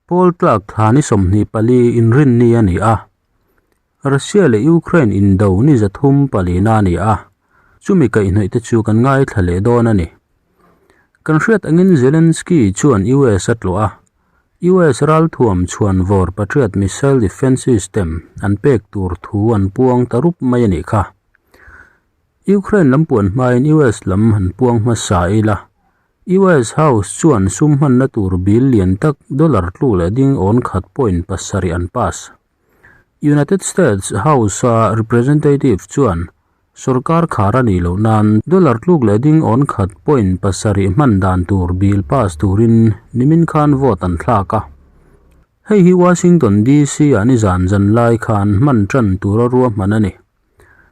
Pawl tlak thla ni 24 inrinni a ni a, Russia leh Ukraine indo ni 304 na a ni a, chumi kaihhnawih te chu kan ngaithla leh dawn a ni. Kan hriat angin Zelensky chuan US a tlawh a, US ralthuam chhuan vawr Patriot missile defence system an pek tur thu an puang ta rup mai a nih kha. Ukraine lam puan hmain US lam han puang hmasa ila, US House chuan sum hmanna tur bill lian tak dollar tluk leh ding awn khat point pasarih an pass. United States House-a representative chuan sorkar khar a nih loh nan dollar tluk leh ding awn khat point pasarih hman dan tur bill pass turin nimin khan vote an thlak a. Hei hi Washington DC-ah nizan zan lai khan hman tan tura ruahman a ni.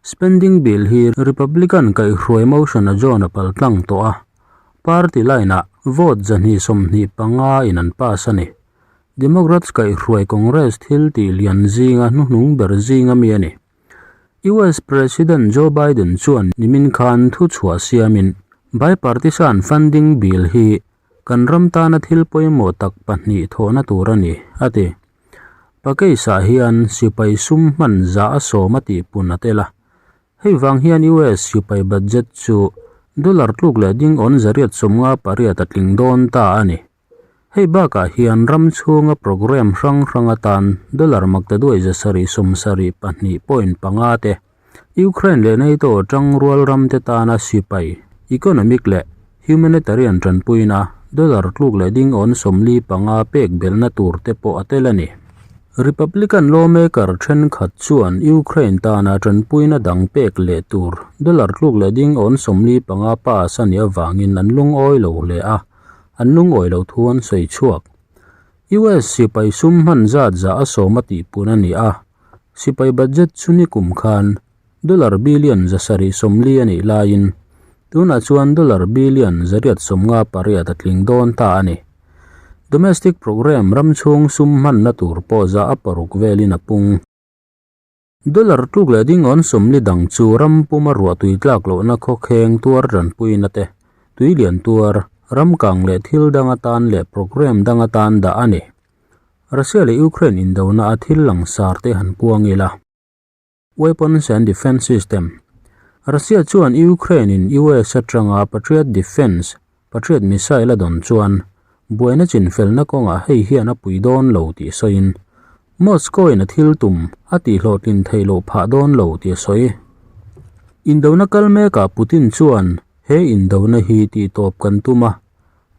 Spending bill hi Republican kaihhruai motion a John a paltlang tawh a, party line-ah vote 225 in an pass a ni. Democrats kaihhruai Congress thil tih lian zinga hnuhnung ber zinga mi a ni. US President Joe Biden chuan nimin khan thuchhuah siamin bipartisan funding bill hi kan ram tana thil pawimawh tak pahnih thawhna tur a ni, a ti. Pakeisah hian sipai sum hman zah a sawm a tih pun a tel a. Hei vang hian US sipai budget chu dollar tluk leh ding awn 858 a tling dawn ta a ni. Hei bakah hian ram chhunga program hrang hrang atan dollar maktaduai 772 point panga te, Ukraine leh NATO tangrual ram te tana sipai, economic leh humanitarian tanpuina dollar tluk leh ding awn 45 pek belhna tur te pawh a tel a ni. Republican lawmaker thenkhat chuan Ukraine tana tanpuina dang pek leh tur dollar tluk leh ding awn 45 pass a nih avangin an lungawi lo hle a, an lungawi lo thu an sawi chhuak. US sipai sum hman zat zah a sawm a tihpun a ni a, sipai budget chu nikum khan dollar billion 740 a nih laiin tunah chuan dollar billion 858 a tling dawn ta a ni. Domestic program ram chhung sum hmanna tur pawh za a paruk velin a pung. Dollar tluk leh ding awn 40 dang chu ram puma ruah tui tlak lohna khawkheng tuar tanpuina te, tui lian tuar, ram kang leh thil dang atan leh program dang atan dah a ni. Russia leh Ukraine indona a thil langsar te han puang ila. Weapons and Defense System, Russia chuan Ukraine in US atanga Patriot Defense, Patriot missile a dawn chuan buaina chinfelna kawngah hei hian a pui dawn lo tih sawiin Moscow in a thil tum a tihhlawhtlin theih loh phah dawn lo tih a sawi. Indona kal mekah Putin chuan he indona hi tihtawp kan tum a,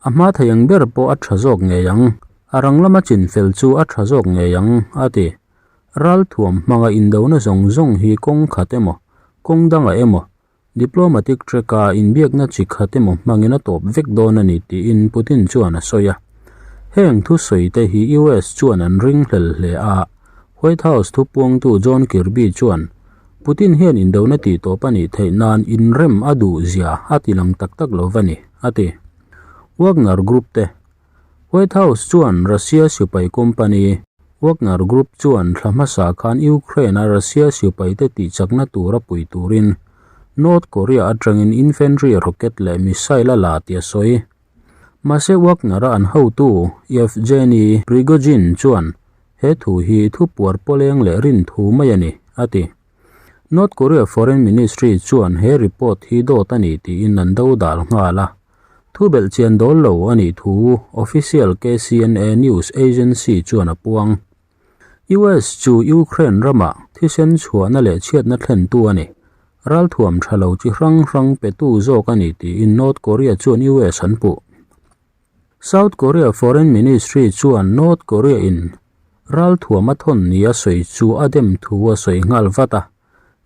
a hma thei ang ber pawh a tha zawk ngei ang, a rang lama chinfel chu a tha zawk ngei ang, a ti. Ralthuam hmanga indona zawng zawng hi kawng khat emaw, kawng dangah emaw, diplomatic track-a inbiakna chi khat emaw hmangin a tawp vek dawn a ni tiin Putin chuan a sawi a. Heng thusawite hi US chuan an ringhlel hle a, White House thupuangtu John Kirby chuan Putin hian indona tihtawp a nih theih nan inrem a duh zia a ti lang tak tak lo va ni, a ti. Wagner Group te White House chuan Russia sipai company Wagner Group chuan thla hmasa khan Ukraine-a Russia sipaite tihchakna tura pui turin North Korea atangin infantry rocket leh missile a la tih a sawi. Mahse Wagner-a an hotu Yevgeny Prigozhin chuan he thu hi thupuar pawleng leh rin thu mai a ni, a ti. North Korea Foreign Ministry chuan he report hi dawt a ni tiin an dodal nghal a. Thu belh chian dawl lo a nih thu official KCNA news agency chuan a puang. US chu Ukraine ramah thisen chhuahna leh chhiatna thlentu a ni. Ralthuam tha lo chi hrang hrang petu zawk a ni tiin North Korea chuan US an puh. South Korea Foreign Ministry chuan North Korea in ralthuam a thawn ni a sawi chu a dem thu a sawi nghal vat a.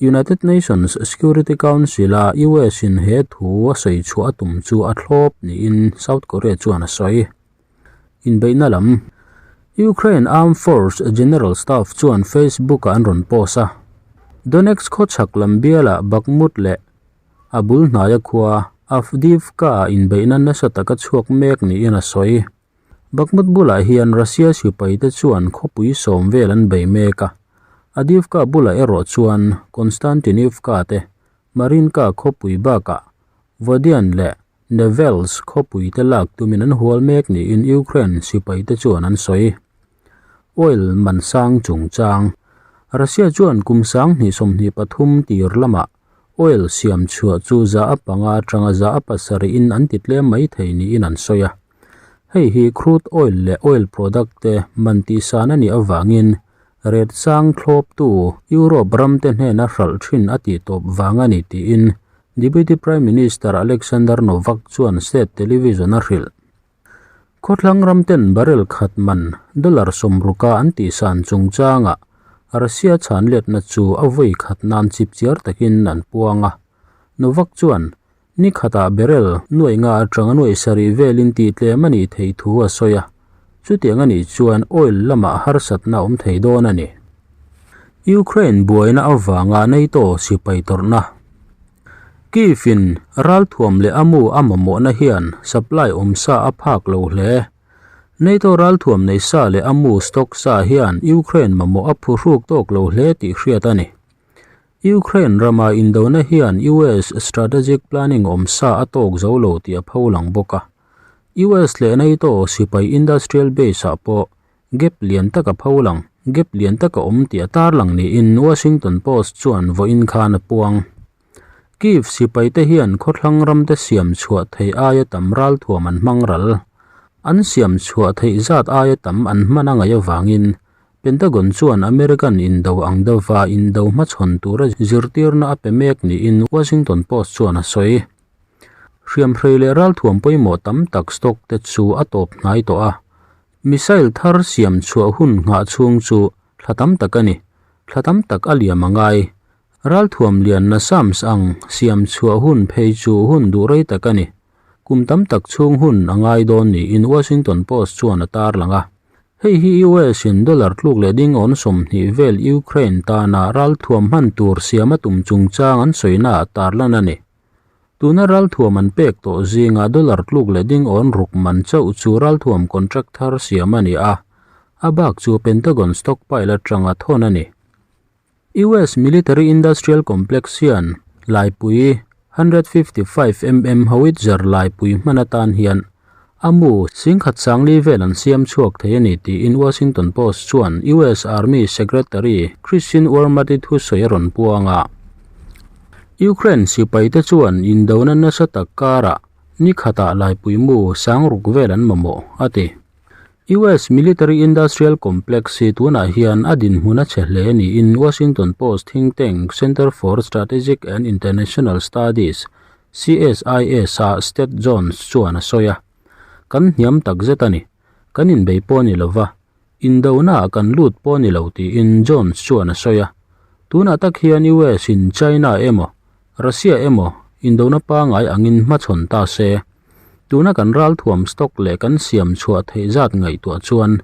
United Nations Security Council a US in he thu a sawi chhuah a tum chu a thlawp niin South Korea chuan a sawi. Inbeihna lam Ukraine Armed Force General Staff chuan Facebook ah an rawn post a. Donetsk khawchhak lam bialah Bakhmut leh a bul hnaia khua Avdiivka ah inbeihna nasa taka chhuak mek niin a sawi. Bakhmut bulah hian Russia sipaite chuan khawpui sawm vel an bei mek a, Adivka bulah erawh chuan Konstantinivka te, Marinka khawpui bakah Vodian leh Nevelsk khawpuite lak tumin an hual mek niin Ukraine sipaite chuan an sawi. Oil man sang chungchang. Russia chuan kum 2023 tir lamah oil siam chhuah chu 5% atanga 7% in an ti tlem mai thei niin an sawi a. Hei hi crude oil leh oil product te man tihsan a nih avangin rate sang thlawptu Europe ram te hnena hralh thin a tih tawp vang a ni tiin Deputy Prime Minister Alexander Novak chuan state television a hrilh. Khawthlang ram ten barrel khat man dollar 60 a an tihsan chungchangah Russia chhan letna chu a vawi khat nan chipchiar takin an puang a. Novak chuan ni khatah barrel nuai nga atanga nuai sarih velin tih tlem a nih theih thu a sawi a, chutiang a nih chuan oil lamah harsatna a awm thei dawn a ni. Ukraine buaina avanga NATO sipai tawrhna. Kyiv-in ralthuam leh a mu a mamawhna hian supply awm sa a phak lo hle. NATO ralthuam nei sa leh a mu stock sa hian Ukraine mamawh a phuhruk tawk lo hle tih hriat a ni. Ukraine rama indona hian US strategic planning awm sa a tawk zo lo tih a pholang bawk a. US leh NATO sipai industrial base-ah pawh Gap lian tak a pho lang, gap lian tak a awm tih a tarlang niin Washington Post chuan vawiin khan a puang. Kyiv sipaite hian khawthlang ramte siam chhuah theih aia tam ralthuam an hmang ral. An siam chhuah theih zat aia tam an hman a ngaih avangin Pentagon chuan American indo ang deuhva indo hmachhawn tura zirtirna a pe mek niin Washington Post chuan a sawi. Hriamhrei leh ralthuam pawimawh tam tak stock te chu a tawp hnai tawh a. Missile thar siam chhuah hun nghah chhung chu thla tam tak a ni. Thla tam tak a liam a ngai. Ralthuam lian NASAMS ang siam chhuah hun phei chu hun duh rei tak a ni. Kum tam tak chhung hun a ngai dawn niin Washington Post chuan a tarlang a. Hei hi US in dollar tluk leh ding awn 20 vel Ukraine tana ralthuam hman tur siam a tum chungchang an sawina ah tarlan a ni. Tuna ralthuam an pek tawh zinga dollar tluk leh ding awn ruk man chauh chu ralthuam contract thar siam a ni a, a bak chu Pentagon stockpile atanga thawn a ni. US Military Industrial Complex hian laipui 155 mm howitzer laipui hman atan hian a mu singkhat sangli vel an siam chhuak thei a ni tiin Washington Post chuan US Army Secretary Christine Wormuth-i thusawi a rawn puang a. Ukraine sipaite chuan indona nasa tak karah ni khatah laipui mu sangruk vel an mamawh, a ti. US Military Industrial Complex hi tunah hian a dinhmun a chhe hle niin Washington Post think tank Center for Strategic and International Studies, CSIS-a Seth Jones chuan a sawi a, Kan hniam tak zet a ni. Kan inbei pawh a ni lo va, indonaah kan lut pawh a ni lo tiin Jones chuan a sawi a. Tunah tak hian US-in China emaw, Russia emaw indona pangngai angin hmachhawn ta se, tuna kan ralthuam stock leh kan siam chhuah theih zat ngaihtuah chuan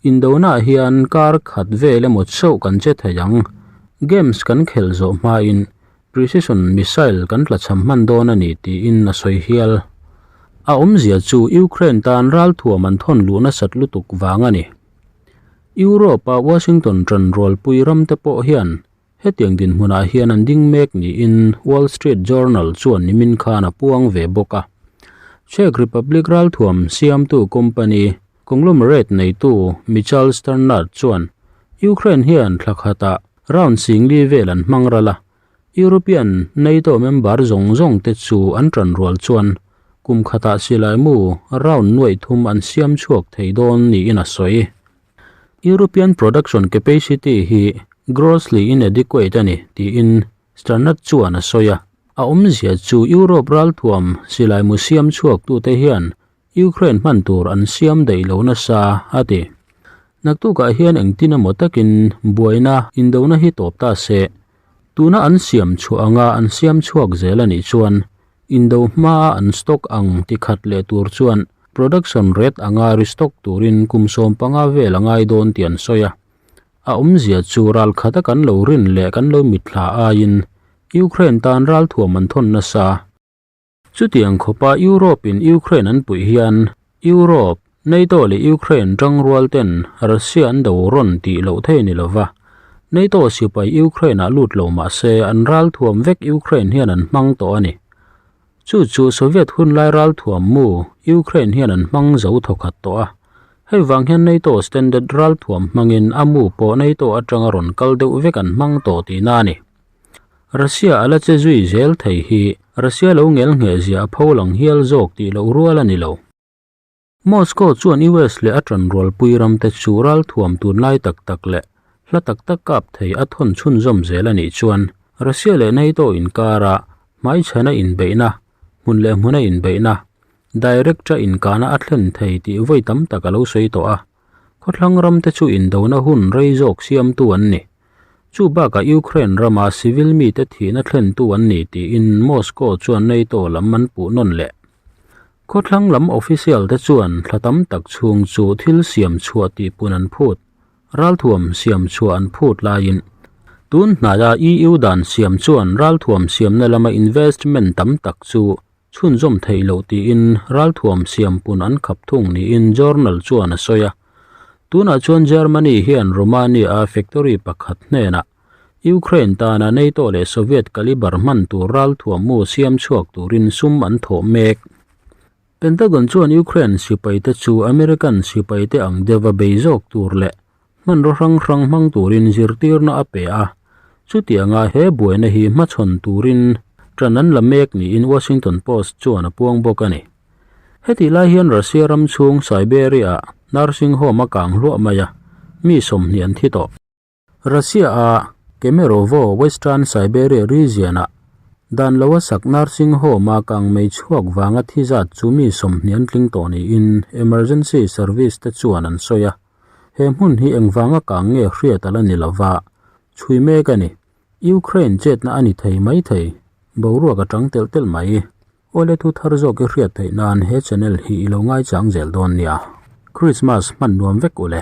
indonaah hian kar khat vel emaw chauh kan che thei ang. Games kan khelh zawh hmain Precision missile kan tlachham hman dawn a ni tiin a sawi hial. A awmzia chu Ukraine tan ralthuam an thawn luh nasat lutuk vang a ni. Europe-a Washington ṭanrualpui ramte pawh hian hetiang dinhmunah hian an ding mek niin Wall Street Journal chuan nimin khan a puang ve bawk a. Czech Republic ralthuam siamtu company conglomerate neitu Michal Sternad chuan Ukraine hian thla khatah round singli vel an hmang ral a, European NATO member zawng zawng te chu an ṭanrual chuan kum khatah silai mu round nuaih thum an siam chhuak thei dawn niin a sawi. European production capacity hi grossly inadequate a ni tiin Sternad chuan a sawi a, a awmzia chu Europe ralthuam silai mu siam chhuaktute hian Ukraine hman tur an siam daih lo nasa, a ti. Naktukah hian engtin emaw takin buaina indona hi tawp ta se, tuna an siam chhuah anga an siam chhuak zel a nih chuan indo hmaa an stock ang ti khat leh tur chuan production rate anga restock turin kum 15 vel a ngai dawn tih an sawi a. A awmzia chu ral khata kan lo rin leh kan lo mitthla aiin Ukraine tan ralthuam an thawn nasa. Chutiang khawpa Europe-in Ukraine an puih hian Europe, NATO leh Ukraine tangrual ten Russia an do rawn tih loh thei ni lova, NATO sipai Ukraine-ah lut lo mah se an ralthuam vek Ukraine hian an hmang tawh a ni. Chu chu Soviet hunlai ralthuam mu Ukraine hian an hmang zo thawkhat tawh a. Hei vang hian NATO standard ralthuam hmangin a mu pawh NATO atanga rawn kal deuh vek an hmang tawh tihna a ni. Russia a la che zui zel thei hi Russia lo ngel ngheh zia a pho lang hial zawk tih loh rual a ni lo. Moscow chuan US leh a tanrualpui ramte chu ralthuam tunlai tak tak leh hla tak tak kap thei a thawn chhunzawm zel a nih chuan Russia leh NATO inkara hmaichhana inbeihna, hmun leh hmuna inbeihna, direct-a inkahna a thlen thei tih vawi tam tak a lo sawi tawh a. Khawthlang ramte chu indona hun rei zawk siamtu an ni. Chu bakah Ukraine rama civil mite thihna thlentu an ni tiin Moscow chuan NATO lam an puh nawn leh. Khawthlang lam official te chuan thla tam tak chhung chu thil siam chhuah tih pun an phut, ralthuam siam chhuah an phut laiin tun hnaia EU dan siam chuan ralthuam siamna lama investment tam tak chu chhunzawm theih loh tiin ralthuam siam pun an khap thung niin journal chuan a sawi a. Tunah chuan Germany hian Romania-a factory pakhat hnenah Ukraine tana NATO leh Soviet caliber hman tur ralthuam mu siam chhuak turin sum an thawh mek. Pentagon chuan Ukraine sipaite chu American sipaite ang deuha bei zawk tur leh hmanraw hrang hrang hmang turin zirtirna a pe a, chutianga he buaina hi hmachhawn turin ṭan an la mek niin Washington Post chuan a puang bawk a ni. Hetih lai hian Russia ram chhung Siberia-ah nursing home a kang hluah mai a, mi 20 an thi tawh. Russia-a Kemerovo, Western Siberia region-ah dan loa sak nursing home-a kangmei chhuak vanga thi zat chu mi 20 an tling tawh niin emergency service te chuan an sawi a. He hmun hi engvanga kang nge hriat a la ni lova, chhui mek a ni. Ukraine chetna a ni thei mai thei, boruak a tang telh telh mai. Awle thu thar zawk i hriat theih nan he channel hi i lo ngaichang zel dawn nia. Christmas hman nuam vek u le.